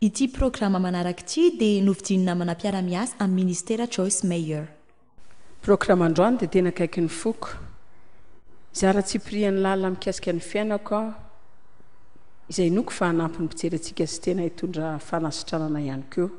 Ity programa manaraka ity dia novidian'ny namana mpiara-miasa amin'ny Ministera Joyce Meyer. Programa androany dia tena akaiky ny foko. Hizara tsipiriany lalina mikasika ny fiainako aho, izay inoako fa hanampy ny mpijery antsika sy tena hitondra fanasitranana ihany koa.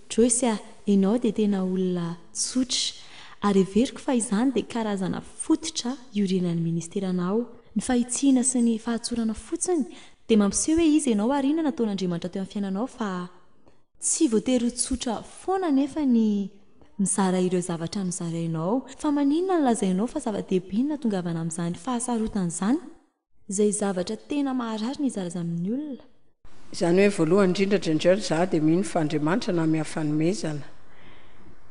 Joyce a, ianao dia tena olona tsotra, ary heveriko fa izany dia karazana fototra iorenan'ny ministeranao. Ny fahitsiana sy ny fahatsorana fotsiny dia mampiseho hoe iza ianao ary inona nataon'Andriamanitra teo amin'ny fiainanao fa tsy voatery ho tsotra foana anefa ny mizara ireo zavatra nozarainao. Fa maninona no lazainao fa zava-dehibe ny nahatongavana amin'izany fahasarotana izany? Izay zavatra tena maharary ny hizara amin'ny olona. Izany hoe voalohany indrindra indraindray izaho dia mino fa Andriamanitra nanome ahy fanomezana,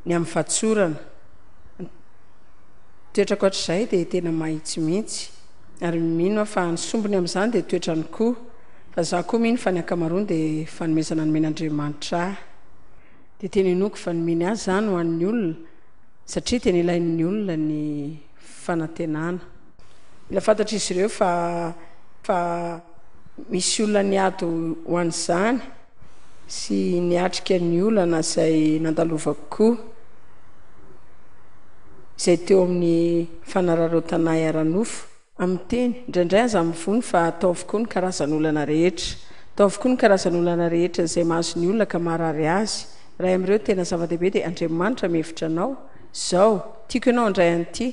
ny amin'ny fahatsorana. Ny toetrako hatrizay dia tena mahitsy mihitsy. Ary mino aho fa ny sombiny amin'izany dia toetrany koa. Fa izaho koa mino fa ny ankamaroany dia fanomezana nomen'Andriamanitra ahy. Dia tena inoako fa nomeny ahy izany ho an'ny olona satria tena ilain'ny olona ny fanantenana. Mila fantatr'izy ireo fa fa misy olona niady ho an'izany sy niatrika ny olana izay nandalovako koa, izay teo amin'ny fanararaotana ahy ara-nofo. Amin'ny teny, indraindray aza mivono fa atao avokoa ny karazan'olana rehetra. Atao avokoa ny karazan'olana rehetra izay mahazo ny olona ka maharary azy. Iray amin'ireo tena zava-dehibe dia Andriamanitra mihevitra anao. Izao, tiako ianao handray an'ity.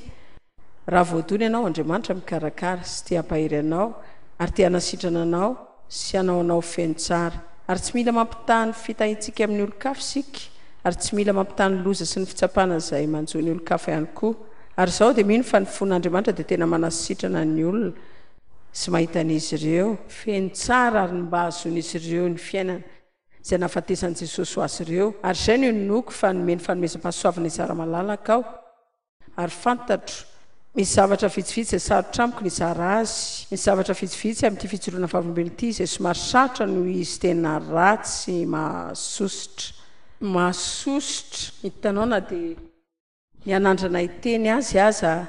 Raha voadona ianao, Andriamanitra mikarakara sy te hampahery anao ary te hanasitrana anao sy hanao anao feno tsara. Ary tsy mila mampitaha ny fitahiantsika amin'ny olon-kafa isika, ary tsy mila mampitaha ny loza sy ny fitsapana izay manjo ny olon-kafa ihany koa. Ary izaho dia mino fa ny fon'Andriamanitra dia tena manasitrana ny olona sy mahita an'izy ireo feno tsara ary ny mba hahazoan'izy ireo ny fiainana izay nahafatesan'i Jesosy ho azy ireo. Ary izay no inoako fa nomeny fanomezam-pahasoavana hizara malalaka aho. Ary fantatro, misy zavatra vitsivitsy izay sarotra amiko ny hizara azy. Misy zavatra vitsivitsy amin'ity fijoroana vavolombelona ity izay somary sarotra noho izy tena ratsy sy mahasosotra. Mahasosotra. Hitanao na dia ny hanandrana hiteny azy aza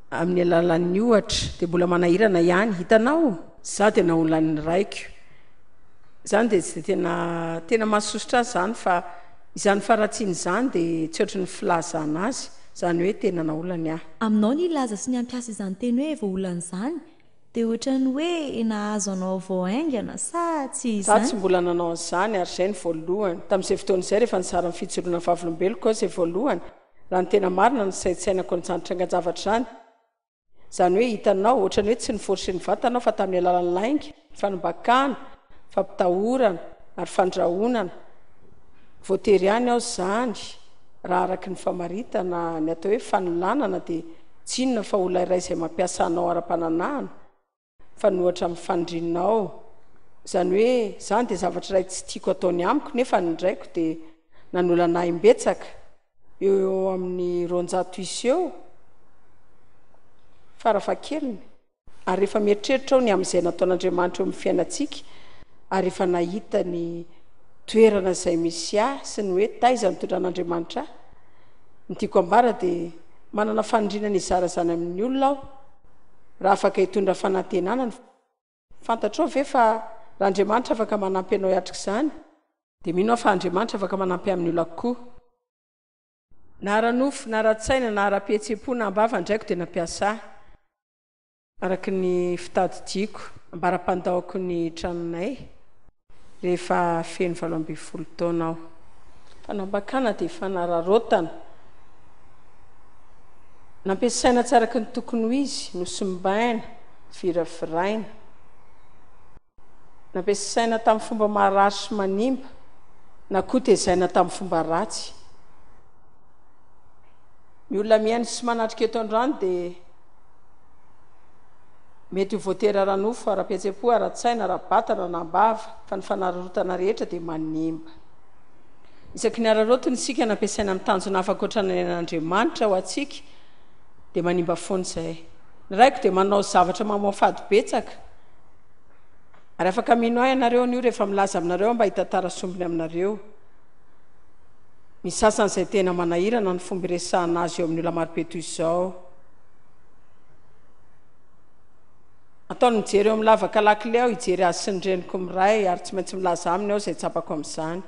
amin'ny alalan'ny ohatra dia mbola manahirana ihany. Hitanao? Izaho dia naolan'ny raiko. Izany dia tsy dia tena, tena mahasosotra azy izany fa izany faharatsiana izany dia tsy ohatry ny filazana azy, izany hoe tena naolany ahy. Aminao ny hilaza sy ny hampiasa izany teny hoe voaolana izany dia ohatran'ny hoe nahazo anao vao haingana sa tsy Izaho tsy izany? mbola nanao an'izany ary izay no voalohany. Tamin'izay fotoana izay rehefa nizara ny fijoroana vavolombeloko aho izay voalohany, raha ny tena marina ny saintsainako an'izany trangan-javatra izany, Izany hoe hitanao, ohatran'ny hoe tsy ni-forcer ny vatana aho fa tamin'ny alalan'ny lainga, fanombakana, fampitahorana ary fandrahonana. Voatery ihany aho izany, raha araka ny famaritana ny atao hoe fanolanana dia tsy inona fa olona iray izay mampiasa anao ara-pananahana, mifanohitra amin'ny fanirianao. Izany hoe izany dia zavatra iray tsy tiako ataony amiko nefa ny raiko dia nanolana ahy imbetsaka, eo ho eo amin'ny 200 isa eo farafahakeliny. Ary rehefa mieritreritra aho ny amin'izay nataon'Andriamanitra eo amin'ny fiainantsika, ary rehefa nahita ny toerana izay misy ahy sy ny hoe taiza nitondran'Andriamanitra ahy, ny tiako ambara dia manana faniriana ny hizara izany amin'ny olona aho, Raha afaka hitondra fanantenana ny. Fantatrao ve fa raha Andriamanitra afaka manampy anao hiatrika izany, dia mino aho fa Andriamanitra afaka manampy ahy amin'ny olako koa. Na ara-nofo, na ara-tsaina, na ara-pihetseham-po, na am-bava, ny raiko dia nampiasa ahy. Araka ny fitadidiako, ambara-pandaoko ny tranonay. Rehefa feno 18 taona aho. Fanambakana dia fanararaotana. Nampiasaina tsy araka ny tokony ho izy, nosimbaina, viraviraina. Nampiasaina tamin'ny fomba maharary sy manimba, na koa tezaina tamin'ny fomba ratsy. Ny olona mihaino sy manatrika eto androany dia mety ho voatery ara-nofo, ara-pihetseham-po, ara-tsaina, ara-batana na am-bava, fa ny fanararaotana rehetra dia manimba. Isaky ny araraotina isika na ampiasaina amin'ny tanjona hafa ankoatra ny an'Andriamanitra ho antsika dia manimba foana izay. Ny raiko dia manao zavatra mamoafady betsaka, ary afaka mino ahy ianareo anio rehefa milaza aminareo aho mba hitantara sombiny aminareo. Ny sasany izay tena manahirana ny fomba iresahana azy eo amin'ny olona marobe toy izao. Ataony mijery eo amin'ny lavaka lakile aho hijery azy sy ny reniko miray ary tsy maintsy milaza aminy aho izay tsapako amin'izany.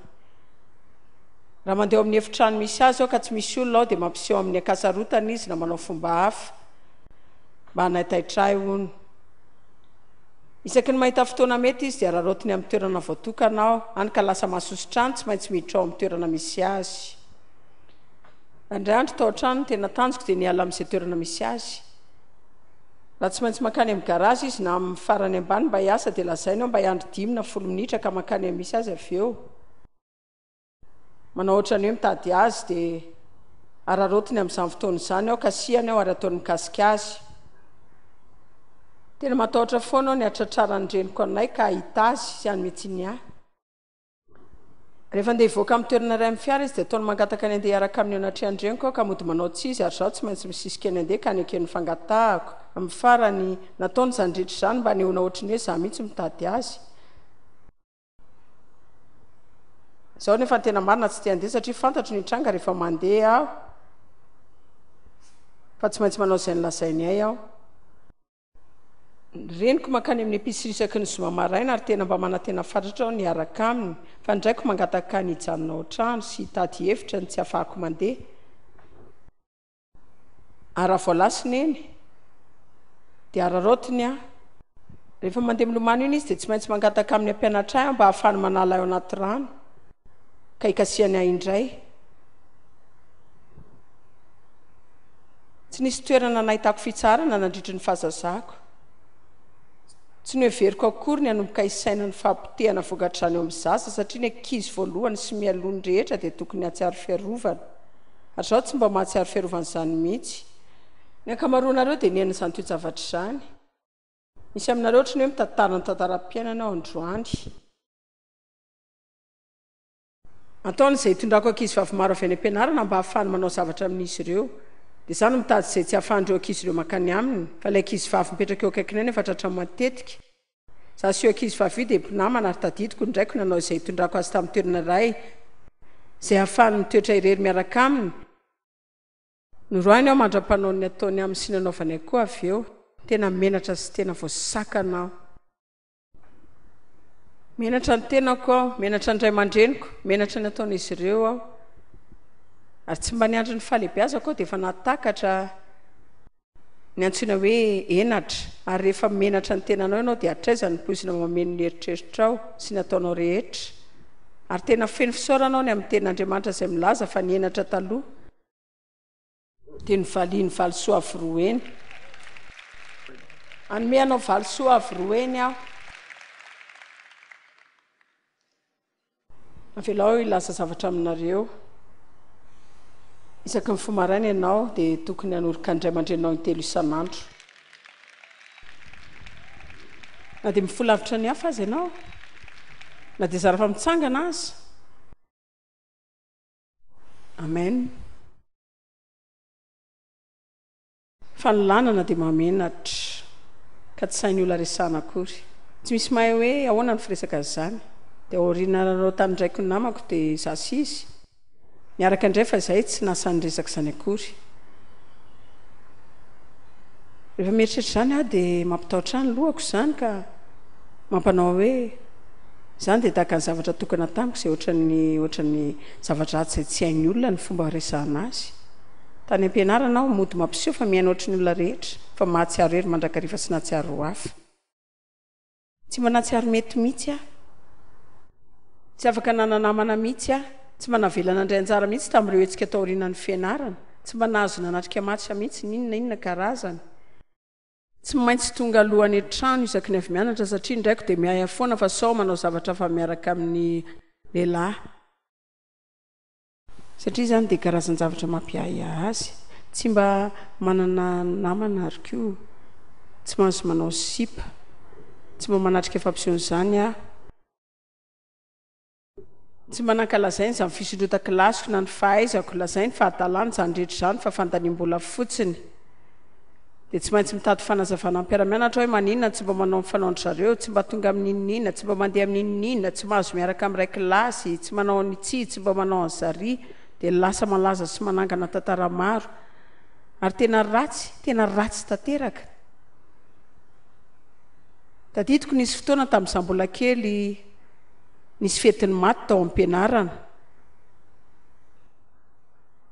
Raha mandeha ao amin'ny efitrano misy azy aho ka tsy misy olona ao dia mampiseho amin'ny ankasarotana izy na manao fomba hafa mba hanaitaitra ahy hono. Isaky ny mahita fotoana mety izy dia araraotiny amin'ny toerana voatokana aho, hany ka lasa mahasosotra ahy ny tsy maintsy miditra ao amin'ny toerana misy azy. Indray andro tao an-trano, ny tena tanjoko dia ny hiala amin'izay toerana misy azy. Raha tsy maintsy mankany amin'ny garazy izy na amin'ny farany ambany mba hiasa dia lazainy aho mba hiandry dimy na folo minitra ka mankany amin'ny misy azy avy eo. Manao ohatran'ny hoe mitady azy dia araraotiny amin'izany fotoana izany aho, kasihany aho ary ataony mikasika azy. Tena matahotra foana aho ny hahatratraran'ny reniko anay ka hahita azy sy hanome tsiny ahy. Rehefa andeha hivoaka amin'ny toerana iray amin'ny fiara izy dia ataony mangataka ny handeha hiaraka aminy eo anatrehan-dreniko aho ka mody manao tsia izy ary izaho tsy maintsy misisika ny handeha ka hanekeny ny fangatahako. Amin'ny farany, nataony izany rehetra izany mba hanehoana ohatry ny hoe izaho mihitsy mitady azy. Izao nefa ny tena marina tsy te handeha satria fantatro ny hitranga rehefa mandeha aho fa tsy maintsy manao izay nolazainy ahy aho. Ny reniko mankany amin'ny épicerie isaky ny zoma maraina ary tena mba manantena fatratra aho ny hiaraka aminy fa ny raiko mangataka ny hijanona ao an-trano sy hitady hevitra ny tsy hahafahako mandeha. Ary raha vao lasa i Neny, dia araraotiny aho. Rehefa mandeha milomano iny izy, dia tsy maintsy mangataka aminy hampianatra ahy aho mba hahafahany manala ahy ao anaty rano, ka hikasihany ahy indray. Tsy nisy toerana nahitako fitsaharana nandritry ny fahazazako. Tsy noheveriko akory ny hanomboka hisaina ny fahapotehana vokatr'izany eo amin'ny zaza, satria ny ankizy voalohany sy mialoha ny rehetra dia tokony hahatsiaro fiarovana. Hatraizao tsy mba mahatsiaro fiarovana izany mihitsy. Ny ankamaroanareo dia niaina izany toe-javatra izany. Misy aminareo ohatry ny hoe mitantara ny tantaram-piainana aho androany. Ataony izay hitondrako ankizivavy maro avy any am-pianarana mba hahafahany manao zavatra amin'izy ireo. Dia izaho no mitady izay tsy hahafahan'ireo ankizy ireo mankany aminy, fa ilay ankizivavy mipetraka eo akaikinay nefa tratra matetika. Izaho sy io ankizivavy io dia mpinamana ary tadidiko ny raiko nanao izay hitondrako azy tamin'ny toerana iray izay hahafahany mitoetra irery miaraka aminy. Noroahiny aho mandra-panao ny ataony aminy sy ny anaovany ahy koa avy eo. Tena menatra sy tena voasakana aho. Menatra ny tenako aho, menatra ny ray aman-dreniko, menatra ny ataon'izy ireo aho. Ary tsy mba niandry ny fahalehibeazako aho dia efa nahatakatra Ny antsoina hoe henatra, ary rehefa menatra ny tenanao ianao dia hatraiza ny poizina mameno ny eritreritrao sy ny ataonao rehetra. Ary tena feno fisaorana aho ny amin'ny tenin'Andriamanitra izay milaza fa ny henatra taloha dia novaliany valisoa avo roa heny. Hanome anao valisoa avo roa heny aho. Avelao aho hilaza zavatra aminareo. Isaky ny mifoha maraina ianao dia tokony hanoroka ny ray aman-dreninao intelo isan'andro. Na dia mifoha lavitra ny hafa aza ianao, na dia zara fa mitsangana aza. Amen. Fanolanana dia mahamenatra ka tsy sahin'ny olona resahana akory. Tsy misy mahay hoe ahoana ny firesaka an'izany. Dia aoriana nanao tamin-draiko ny namako dia izaho sy izy niaraka indray fa izahay tsy nahasahy niresaka izany akory. Rehefa mieritreritra izany aho dia mampitahotra ahy ny lohako izany ka mampanao hoe izany dia tahaka ny zavatra tokana tamiko izay ohatran'ny ohatran'ny zava-dratsy izay tsy hain'ny olona ny fomba resahana azy. Tany am-pianarana aho mody mampiseho fa mihaino ohatry ny olona rehetra, fa mahatsiaro hery mandrakariva sy nahatsiaro ho hafa. Tsy mba nahatsiaro mety mihitsy aho. Tsy afaka nana-namana mihitsy aho. Tsy mba navela nandray anjara mihitsy tamin'ireo hetsika taorianan'ny fianarana. Tsy mba nahazo nanatrika match mihitsy, n'inona na inona karazany. Tsy maintsy tonga aloha any an-trano isaky ny avy mianatra satria ny raiko dia miahy ahy foana fa sao manao zavatra hafa miaraka amin'ny lehilahy. Satria izany dia karazan-javatra mampiahiahy azy. Tsy mba manana namana ary koa tsy mahazo manao sipa. Tsy mba manatrika fampisehoana izany aho. Tsy mba nankalazainy izany fisondrotan-kilasiko na ny fahaizako. Lazainy fa hadalana izany rehetra izany fa fandaniam-bola fotsiny. Dia tsy maintsy mitady fanazavana amin'ny mpiara-mianatra aho hoe maninona no tsy mba manao ny fanaon-dry zareo, tsy mba tonga amin'ny n'inon'inona, tsy mba mandeha amin'ny n'inon'inona, tsy mahazo miaraka amin'ny iray kilasy, tsy manao an'itsy, tsy mba manao an'zary. Dia lasa malaza sy manangana tantara maro. Ary tena ratsy, tena ratsy tanteraka. Tadidiko nisy fotoana tamin'izaho mbola kely, nisy fetin'ny maty tao am-pianarana.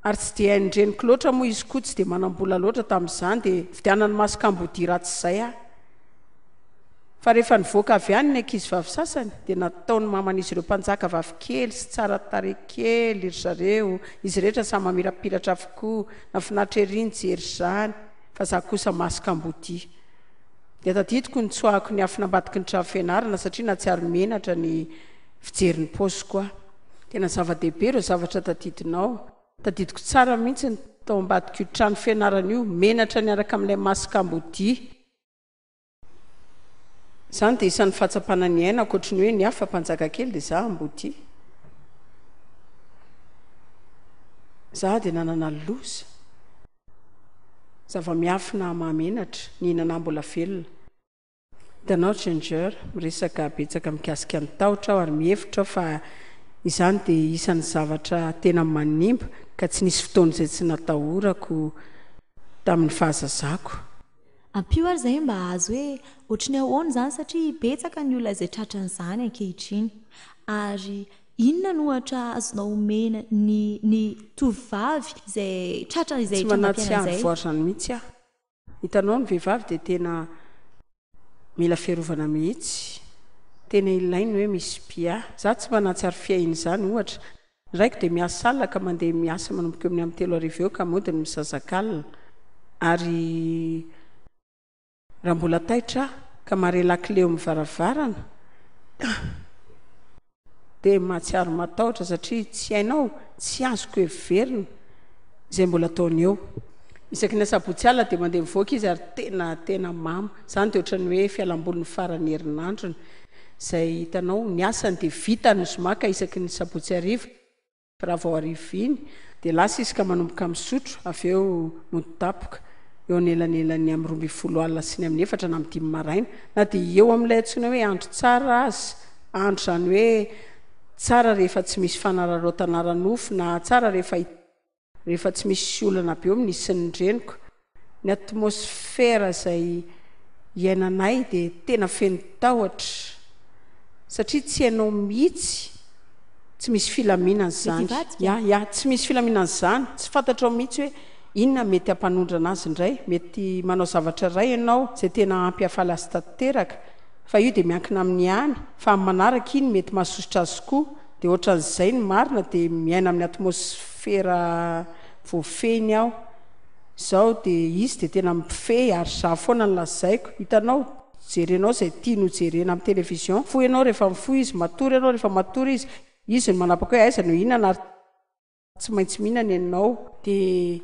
Ary tsy dia hain-dreniko loatra moa izy koa tsy dia manam-bola loatra tamin'izany dia nividianany masque ambodia ratsy izay aho. Fa rehefa nivoaka avy any ny ankizivavy sasany dia nataon'ny maman'izy ireo mpanjaka vavy kely sy tsara tarehy kely ry zareo, izy rehetra samy mamirapiratra avokoa, nahafinaritra ery nijery izany fa za kosa masque ambodia. Dia tadidiko nitsoahako niafina ambadiky ny trano fianarana satria nahatsiaro menatra ny fijery ny paoziko aho. Tena zava-dehibe ireo zavatra tadidinao. Tadidiko tsara mihitsy ny tao ambadik'io trano fianarana io, menatra niaraka amin'ilay masque ambodia. Izany dia isan'ny fahatsapana ny aina ankoatry ny hoe ny hafa mpanjaka kely dia izaho ambodia. Izaho dia nanana loza. Zava-miafina mahamenatra, nihinana ahy mbola velona. Hitanao Ginger, miresaka betsaka mikasika ny tahotra aho ary mihevitra aho fa izany dia isan'ny zavatra tena manimba ka tsy nisy fotoana izay tsy natahorako tamin'ny fahazazako. Ampio ary izay mba hahazo hoe ohatry ny ahoana izany satria betsaka ny olona izay tratran'izany ankehitriny. Ary inona no ohatra azonao omena ny ny tovovavy izay tratran'izay Tsy manahy tsy trangam-piainana hahandro izay? voary izany mihitsy aho. Hitanao ny vehivavy dia tena mila fiarovana mihitsy. Tena ilainy hoe misy mpiahy. Za tsy mba nahatsiaro fiahiana izany ohatra. Ny raiko dia miasa alina ka mandeha miasa manomboka eo amin'ny amin'ny 3 arivo eo ka mody ny misasak'alina. Ary raha mbola taitra aho ka mahare lakile eo amin'ny varavarana, Dia mahatsiaro matahotra satria tsy hainao, tsy azoko heverina izay mbola ataony eo. Isaky ny asabotsy alina dia mandeha mivoaka izy ary tena tena mamo. Izany dia ohatran'ny hoe fialambolin'ny faran'ny herinandrony. Izay hitanao, ny asany dia vitany ny zoma ka isaky ny sabotsy hariva. Raha vao hariva iny dia lasa izy ka manomboka misotro, avy eo mody tapoka, eo anelanelan'ny amin'ny 12 alina sy ny amin'ny efatra na amin'ny dimy maraina, na dia eo amin'ilay antsoina hoe andro tsara aza, andro izany hoe tsara rehefa tsy misy fanararaotana ara-nofo na tsara rehefa rehefa tsy misy olana be eo amin'ny sy ny reniko. Ny atmosfera izay iainanay dia tena feno tahotra satria tsy hainao mihitsy, tsy misy filaminana Mety izany. hivadika? Ya, ya, tsy misy filaminana izany, tsy fantatrao mihitsy hoe inona mety hampanondrana azy indray, mety manao zavatra iray ianao izay tena hampihafaly azy tanteraka fa io dia miankina aminy ihany fa amin'ny manaraka iny mety mahasosotra azy koa dia ohatran'izay ny marina dia miaina amin'ny atmosfera voafehiny aho. Izao dia izy dia tena mifehy ary za foana no lazaiko, hitanao, jerenao izay tiany ho jerena amin'ny télévision, mifoha ianao rehefa mifoha izy, matory ianao rehefa matory izy, izy no manapaka hoe aiza no hihinana ary tsy maintsy mihinana ianao. Dia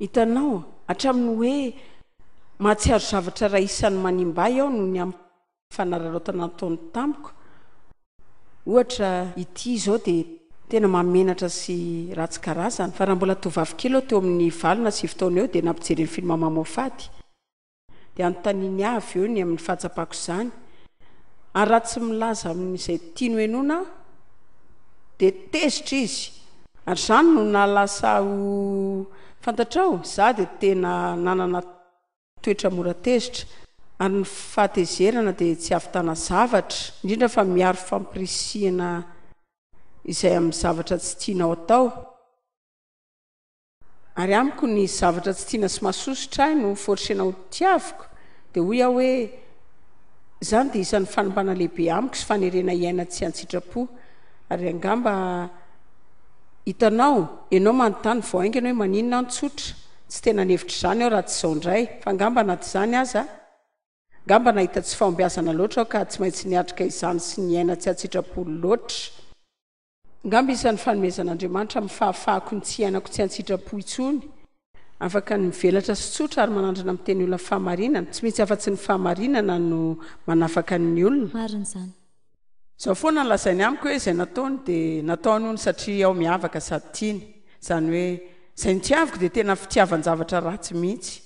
hitanao, hatramin'ny hoe mahatsiaro zavatra iray isan'ny manimba ahy aho noho ny amin'ny. Fanararaotana nataony tamiko. Ohatra, ity izao dia tena mahamenatra sy ratsy karazana, fa raha mbola tovovavy kely aho teo amin'ny valo na sivy taona eo dia nampijereny film mamoafady. Dia anontaniany ahy avy eo ny amin'ny fahatsapako izany. Ary raha tsy milaza amin'izay tiany ho henoina aho dia tezitra izy. Ary izany no nahalasa ahy ho fantatrao, izaho dia tena nanana. toetra mora tezitra, ary ny fahatezerana dia tsy hahavitana zavatra, indrindra fa miaro fampirisihana izay amin'ny zavatra tsy tianao atao. Ary amiko ny zavatra tsy tiana sy mahasosotra ahy no forcena ho tiaviko, dia hoy aho hoe izany dia isan'ny fanimbana lehibe amiko sy fanerena hiaina tsy an-tsitrapo, ary angamba hitanao, ianao manontany vao haingana hoe maninona aho no tsotra? Tsy tena nihevitra izany aho raha tsy izao indray, fa angamba na izany aza, angamba nahita tsy fahombiazana loatra aho ka tsy maintsy niatrika izany sy niaina tsy an-tsitrapo loatra. Angamba isan'ny fanomezan'Andriamanitra amin'ny fahafahako ny tsy hiainako tsy an-tsitrapo intsony. Afaka ny mivelatra sy tsotra ary manandrana miteny olona fahamarinana. Tsy misy afa-tsy ny fahamarinana no manafaka ny olona. Marina izany. Izao foana no lazainy amiko hoe izay nataony dia nataony hono satria aho miavaka sady tiany. Izany hoe izay notiaviko dia tena fitiavan-javatra ratsy mihitsy.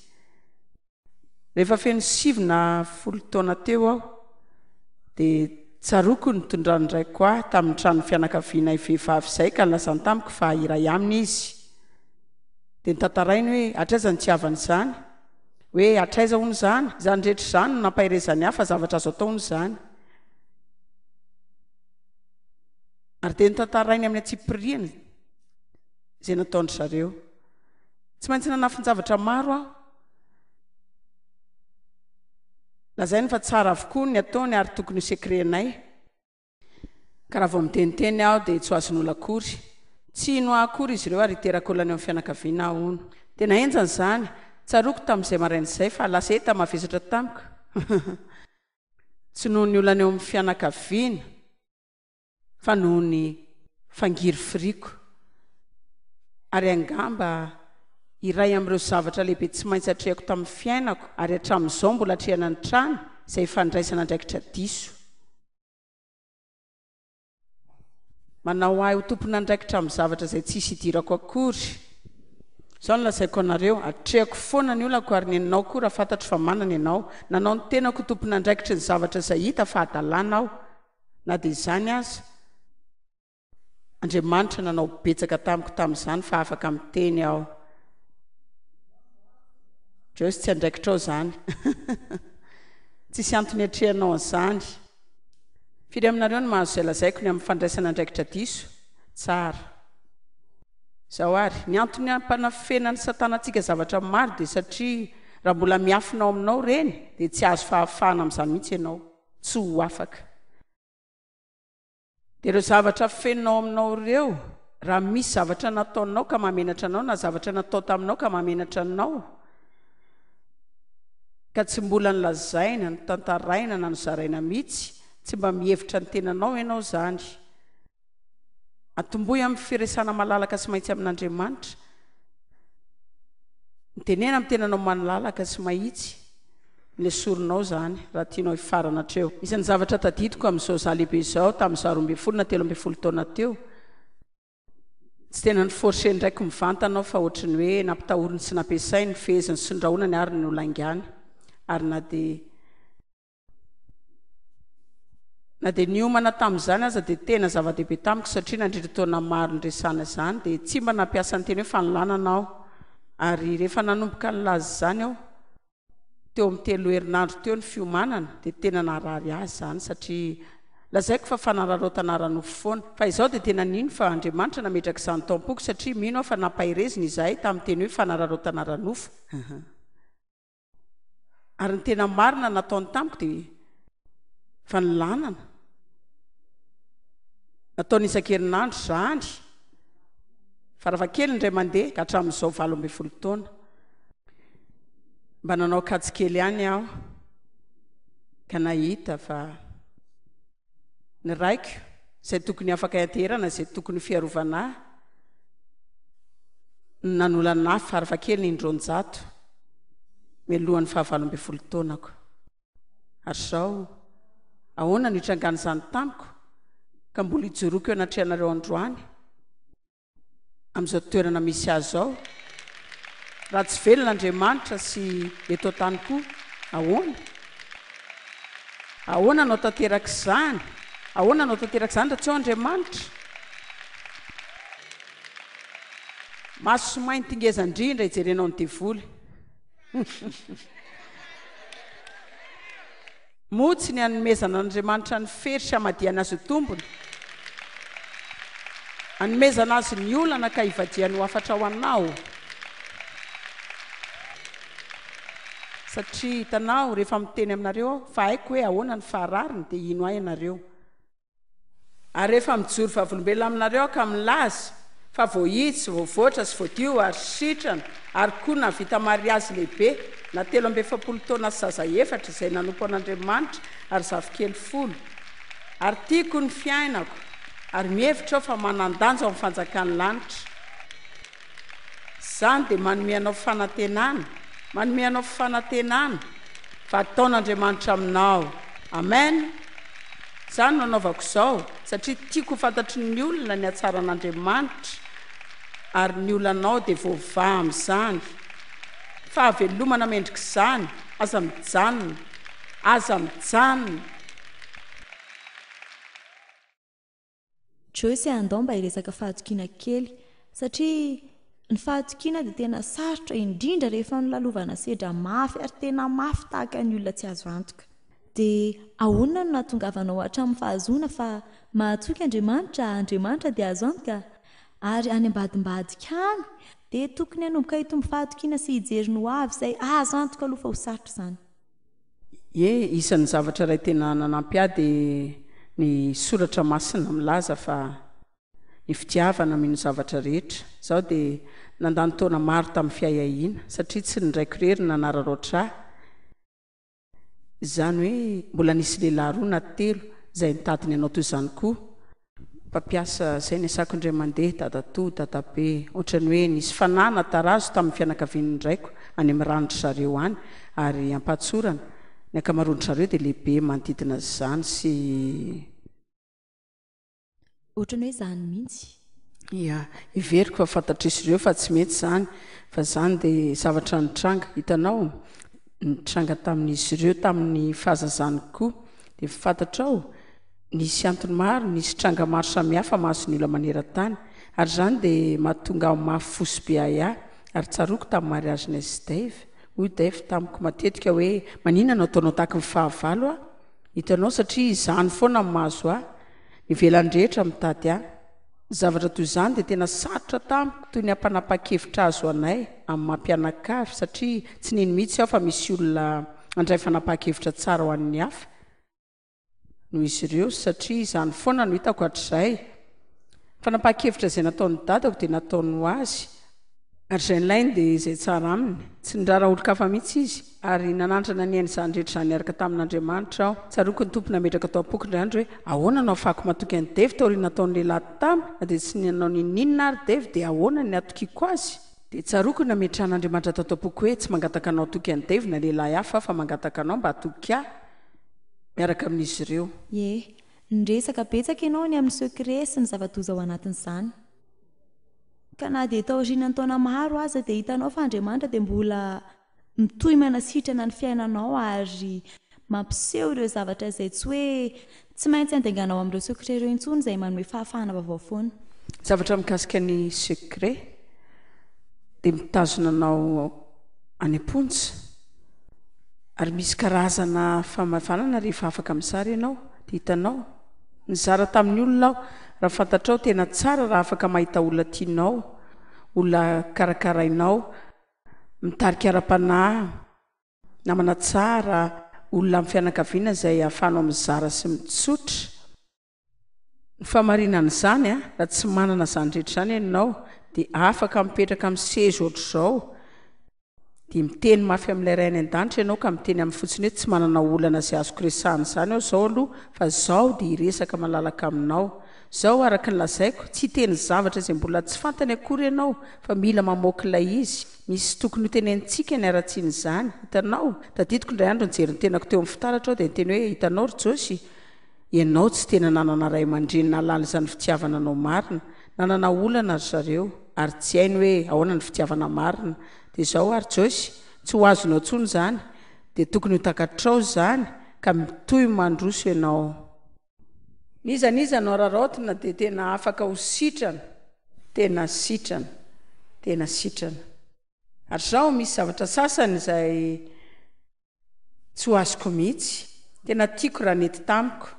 Rehefa feno sivy na folo taona teo aho dia. Tsaroako ny nitondran'ny raiko ahy tamin'ny tranon'ny fianakavianay vehivavy izay ka nilazany tamiko fa iray aminy izy. Dia notantarainy hoe hatraiza ny nitiavany izany. Hoe hatraiza hono izany. Izany rehetra izany no nampaherezany ahy fa zavatra azo atao hono izany. Ary dia notantarainy amin'ny antsipiriany izay nataon-dry zareo. Tsy maintsy nanafin-javatra maro aho. Lazainy fa tsara avokoa ny ataony ary tokony ho secret-nay. Ka raha vao miteniteny aho dia tsy ho azon'olona akory. Tsy hino ahy akory izy ireo ary hiteraka olana eo amin'ny fianakaviana aho hono. Tena henjana izany. Tsaroako tamin'izay maraina izay fa lasa enta mavesatra tamiko. Tsy noho ny olana eo amin'ny fianakaviana. Fa noho ny fangirifiriako. Ary angamba iray amin'ireo zavatra lehibe tsy maintsy atrehako tamin'ny fiainako ary hatramin'izao mbola atrehana ny trano izay fandraisana andraikitra diso. Manao ahy ho tompon'andraikitra amin'ny zavatra izay tsisy idirako akory. Izao no lazaiko anareo, atrehako foana ny olako ary neninao koa raha fantatro fa manana ianao. Nanao ny tenako ho tompon'andraikitry ny zavatra izay hita fa hadalana aho. Na dia izany aza, Andriamanitra nanao betsaka tamiko tamin'izany fa afaka miteny aho. Joyce, tsy andraikitrao izany. Tsisy antony hiatrehanao an'izany. Firy aminareo no mahazo izay lazaiko ny amin'ny fandraisana andraikitra diso? Tsara. Izao àry, ny antony ampanafenan'i Satana antsika zavatra maro dia satria raha mbola miafina ao aminao ireny dia tsy hahazo fahafahana amin'izany mihitsy ianao. tsy ho afaka. Dia ireo zavatra fenina ao aminao ireo, raha misy zavatra nataonao ka mahamenatra anao na zavatra natao taminao ka mahamenatra anao, ka tsy mbola nolazaina, notantaraina na nozaraina mihitsy, tsy mba mihevitra ny tenanao ianao izany. Atombohy amin'ny firesahana malalaka sy mahitsy amin'Andriamanitra. Mitenena amin'ny tenanao malalaka sy mahitsy. Nesorinao izany raha tianao hifarana hatreo. Isan'ny zavatra tadidiko amin'izao izaho lehibe izao, tamin'izaho 12 na 13 taona teo, tsy tena ni-forcer-ndraiko mivantana aho fa ohatry ny hoe nampitahoriny sy nampiasainy, nifeheziny sy nirahonany ary nolaingany. Ary na dia na dia niomana tamin'izany aza dia tena zava-dehibe tamiko satria nandritra taona maro niresahana izany dia tsy mba nampiasa ny teny hoe fanolanana aho. Ary rehefa nanomboka nilaza izany aho, teo amin'ny telo herinandro teo ny fiomanana dia tena naharary ahy izany satria lazaiko fa fanararaotana ara-nofo foana. Fa izaho dia tena nino fa Andriamanitra nametraka izany tao am-poko satria mino aho fa nampahereziny izahay tamin'ny teny hoe fanararaotana ara-nofo. Ary ny tena marina nataony tamiko dia fanolanana. Nataony isan-kerinandro izany, farafahakeliny indray mandeha ka hatramin'izao 18 taona. Mba nanao kajy kely ihany aho ka nahita fa ny raiko izay tokony afaka hianteherana, izay tokony ho fiarovana ahy, no nanolana ahy farafahakeliny indroanjato mialohan'ny faha 18 taonako. Ary izao, ahoana no hitrangan'izany tamiko ka mbola hijoroako eo anatrehanareo androany? amin'izao toerana misy azy izao? Raha tsy velona Andriamanitra sy eto an-tany koa, ahoana? Ahoana no tanteraka izany? Ahoana no tanteraka izany raha tsy eo Andriamanitra? Maso mainty ngeza indrindra ijerenao ny devoly. Moa tsy ny hanomezan'Andriamanitra ny fery sy hamadihany azy ho tombony? Hanomezana azy ny olana ka hivadihany ho hafatra ho anao? Satria hitanao, rehefa miteny aminareo aho fa haiko hoe ahoana ny faharariny, dia hino ahy ianareo. Ary rehefa mijoro vavolombelona aminareo aho ka milaza fa voahitsy sy voavoatra sy voadio ary sitrana ary koa nahavita mariazy lehibe na 43 taona sy zaza efatra izay nanompo an'Andriamanitra ary zafikely folo ary tiako ny fiainako ary mihevitra aho fa manan-danja ao amin'ny fanjakan'ny lanitra Izany dia manome anao fanantenana, manome anao fanantenana fa hataon'Andriamanitra aminao. Amen! Izany no anaovako izao, satria tiako ho fantatry ny olona ny hatsaran'Andriamanitra, ary ny olanao dia voavaha amin'izany. Fahavelomana mendrika izany, aza mijanona, aza mijanona. Joyce a andao mba hiresaka fahatokiana kely satria ny fahatokiana dia tena sarotra indrindra rehefa nolalovana sedra mafy ary tena mafy tahaka ny olona tsy azo antoka. Dia ahoana no nahatongavanao hatramin'ny fahazoana fa mahatoky Andriamanitra, Andriamanitra dia azo antoka? Ary any ambadimbadika any dia tokony hanomboka hitombo fahatokiana sy hijery ny ho avy izay azo antoka aloha fa ho sarotra izany. Ie, isan'ny zavatra iray tena nanampy ahy dia ny soratra masina milaza fa ny fitiavana mino zavatra rehetra. Izaho dia nandany taona maro tamin'ny fiahiahiana satria tsy ny raiko irery no nanararaotra ahy. Izany hoe mbola nisy lehilahy roa na telo izay nitady ny hanao toy izany koa. Mpampiasa izay niasako indray mandeha, dadatoa, dadabe. Ohatran'ny hoe nisy fanahy na tarazo tamin'ny fianakavian'ny raiko any amin'ny ranon-dry zareo any ary am-pahatsorana, ny ankamaroan-dry zareo dia lehibe manodidina izany sy. Ohatran'ny hoe izany mihitsy. Ia, heveriko fa fantatr'izy ireo fa tsy mety izany, fa izany dia zavatra nitranga, hitanao, nitranga tamin'izy ireo tamin'ny fahazazany koa. Dia fantatrao, nisy antony maro, nisy tranga maro samihafa mahazo ny olona maneran-tany. Ary izany dia mahatonga ahy ho mafy fo sy be ahiahy. Ary tsaroako tamin'ny mariazinay sy Dave, hoy Dave tamiko matetika hoe, Maninona no ataonao tahaky ny fahavalo aho? Hitanao, satria izany foana no mahazo ahy. Ny ivelany rehetra mitady ahy. Ny zavatra toy izany dia tena sarotra tamiko toy ny hampanapa-kevitra azo anay amin'ny maha mpianakavy satria tsy nino mihitsy aho fa misy olona handray fanapahan-kevitra tsara ho an'ny hafa noho izy ireo satria izany foana no hitako hatrizay. Ny fanapahan-kevitra izay nataon'ny dadako dia nataony ho azy. Ary izay nilainy dia izay tsara aminy. Tsy niraharaha olon-kafa mihitsy izy, ary nanandrana niaina izany rehetra izany niaraka tamin'Andriamanitra aho. Tsaroako ny Tompo nametraka tao am-poko indray andro hoe, Ahoana no ahafahako matoky an'i Dave taorian'ny nataon'ny lehilahy tamiko? Na dia tsy nanao n'inon'inona ary Dave, dia ahoana no natokiako azy? Dia tsaroako ny nametrahan'Andriamanitra tato am-poko hoe, Tsy mangataka anao hatoky an'i Dave na lehilahy hafa aho, fa mangataka anao mba hatoky ahy miaraka amin'izy ireo. Ie. Niresaka betsaka ianao ny amin'ny secret sy ny zava-doza ao anatin'izany. Ka na dia taorian'ny taona maro aza dia hitanao fa Andriamanitra dia mbola mitohy manasitrana ny fiainanao ary mampiseho ireo zavatra izay tsy hoe tsy maintsy andainganao amin'ireo secret ireo intsony izay manome fahafahana vaovao foana. Zavatra mikasika ny secret dia mitazona anao any am-ponja ary misy karazana famavanana rehefa afaka mizara ianao dia hitanao Nizara tamin'ny olona aho, raha fantatrao tena tsara raha afaka mahita olona tianao, olona karakarainao, mitarika ara-panahy, namana tsara, olona amin'ny fianakaviana izay ahafahanao mizara sy mitsotra. Ny fahamarinan'izany, raha tsy manana izany rehetra izany ianao dia afaka mipetraka amin'ny seza ohatr'izao, Dia miteny mafy amin'ilay Ray any An-danitra ianao ka miteny aminy fotsiny hoe tsy manana olana izay azoko resahana izany aho izao aloha fa izaho dia hiresaka malalaka aminao. Izao, araka ny lazaiko, tsy hiteny zavatra izay mbola tsy fantany akory ianao fa mila mamoaka ilay izy. Misy tokony hotenenintsika ny haratsian'izany. Hitanao? Tadidiko indray andro nijery ny tenako teo amin'ny fitaratra aho dia niteny hoe, Hitanao ry Josh? Ianao tsy tena nanana ray aman-dreny nahalala izany fitiavana anao marina. Nanana olana ry zareo ary tsy hainy hoe ahoana ny fitiavana marina. Dia izao ary Joyce, tsy ho azonao intsony izany, dia tokony ho takatrao izany ka mitohy mandroso ianao. N'iza n'iza no araraotina dia tena afaka ho sitrana, tena sitrana, tena sitrana. Ary izao misy zavatra sasany izay. Tsy ho azoko mihitsy. Tena tiako raha nety tamiko.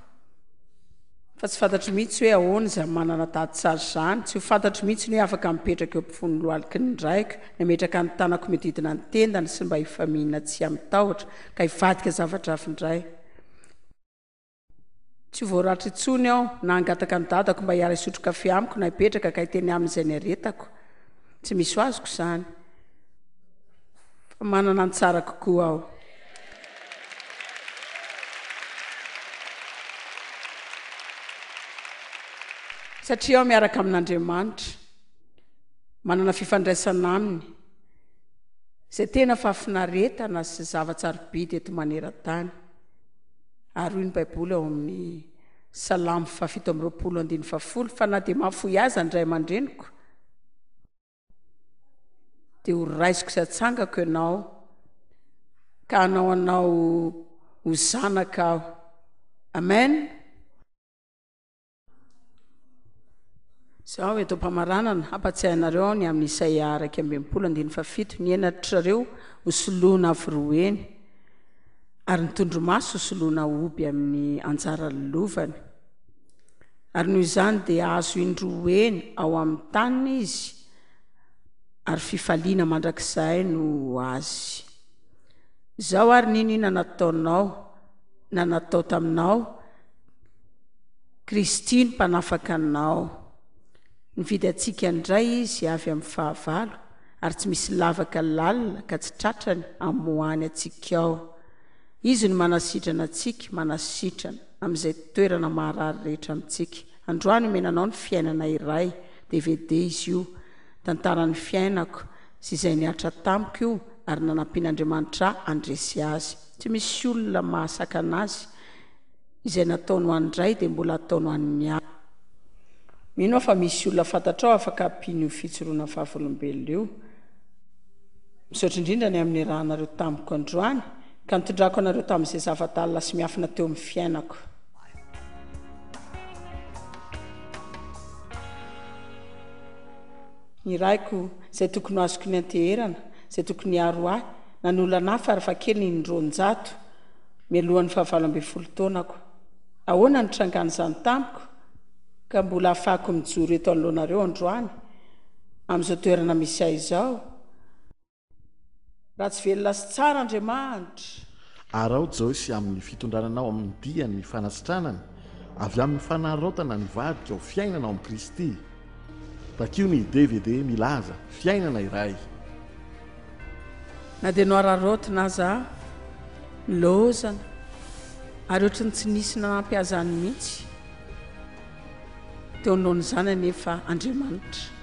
Fa tsy fantatro mihitsy hoe ahoana izany manana tady tsara izany. Tsy ho fantatro mihitsy ny hoe afaka mipetraka eo ampovoan'ny lohaliky ny raiko, nametraka ny tanako mihodidina ny tendany sy mba hifamihina tsy amin-tahotra, ka hivadika zavatra hafa indray. Tsy ho voaratra intsony aho na hangataka ny dadako mba hiara-hisotro kafe amiko na hipetraka ka hiteny aminy izay niaretako. Tsy misy ho azoko izany. Fa manana ny tsara kokoa aho. Satria aho miaraka amin'Andriamanitra, manana fifandraisana aminy, izay tena fahafinaretana sy zava-tsarobidy eto maneran-tany. Ary hoy ny Baiboly ao amin'ny Salamo fahafito amby 20 andininy fahafolo, Fa na dia mahafoy aza ny ray aman-dreniko, dia ho raisiko sy hatsangako ianao, ka hanao anao ho zanaka aho. Amen. Izao, eto am-pamaranana, hampatsiahy anareo aho ny amin'i Isaia 61 andininy fahafito, Ny henatrareo ho soloina avo roa heny, ary ny tondromaso ho soloina hoby amin'ny anjara lovany. Ary noho izany dia hahazo indroa heny ao amin'ny taniny izy, ary fifaliana mandrakizay no ho azy. Izao ary n'inon'inona nataonao na natao taminao, Kristy no Mpanafaka anao. Nividy antsika indray Izy avy amin'ny fahavalo, ary tsy misy lavaka lalina ka tsy tratrany amoahany antsika ao. Izy no manasitrana antsika, manasitrana amin'izay toerana maharary rehetra amintsika. Androany omena anao ny fiainana iray, dvd izy io, tantaran'ny fiainako sy izay nihatra tamiko io ary nanampian'Andriamanitra ahy handresy azy. Tsy misy olona mahasakana azy. Izay nataony ho an'ny Ray dia mbola ataony ho an'ny hafa. Mino aho fa misy olona fantatrao afaka hampino io fijoroana vavolombelona io. Misaotra indrindra ny amin'ny niarahanareo tamiko androany, ka nitondrako anareo tamin'izay zava-dalina sy miafina teo amin'ny fiainako. Ny raiko, izay tokony ho azoko nianteherana, izay tokony hiaro ahy, nanolana ahy farafahakeliny indroanjato mialohan'ny fahavalo ambinifolo taonako. Ahoana no nitrangan'izany tamiko ka mbola ahafahako mijoro eto anoloanareo androany, amin'izao toerana misy ahy izao? Raha tsy velona sy tsara Andriamanitra. Araho Joyce amin'ny fitondrana anao amin'ny dian'ny fanasitranana avy amin'ny fanararaotana nivadika ho fiainana ao amin'i Kristy. Vakio ny dvd milaza Fiainana iray. Na dia noararaotina aza aho, nilaozana, ary ohatry ny tsy nisy nanampy ahy izany mihitsy, teo anoloan'izany anefa Andriamanitra.